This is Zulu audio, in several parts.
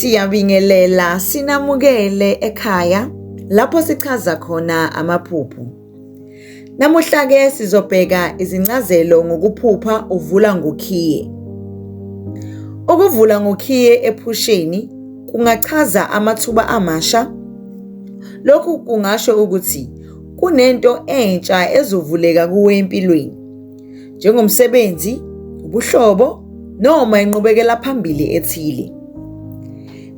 Siyabingelela sinamukele ekhaya lapho sichaza khona amaphupho. Namuhla-ke sizobheka izincazelo ngokuphupha uvula ngokhiye. Ukuvula ngokhiye ephusheni kungachaza amathuba amasha. Lokhu kungasho ukuthi kunento entsha ezovuleka kuwe empilweni, njengomsebenzi, ubuhlobo noma inqubekela phambili ethile.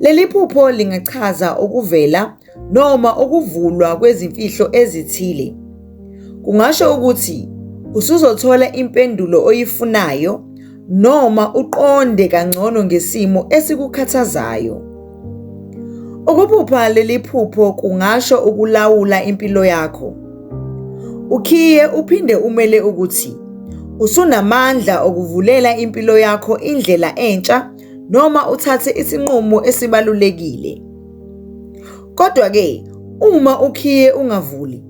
Leli phupho lingachaza ukuvela noma ukuvulwa kwezimfihlo ezithile. Kungasho ukuthi usuzothola impendulo oyifunayo noma uqonde kangcono ngesimo esikukhathazayo. Ukuphupha leli phupho kungasho ukulawula impilo yakho. Ukhiye uphinde umele ukuthi usunamandla okuvulela impilo yakho indlela entsha noma uthathe isinqumo esibalulekile. Kodwa-ke uma ukhiye ungavuli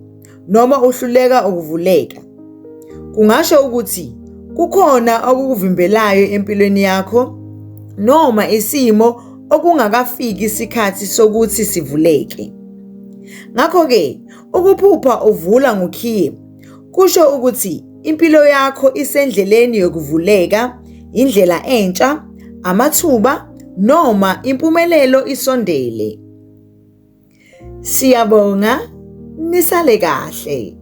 noma uhluleka ukuvuleka, kungasho ukuthi kukhona okukuvimbelayo empilweni yakho noma isimo okungakafiki isikhathi sokuthi sivuleke. Ngakho-ke ukuphupha uvula ngokhiye kusho ukuthi impilo yakho isendleleni yokuvuleka, indlela entsha, amathuba noma impumelelo isondele. Siyabonga, nisale kahle.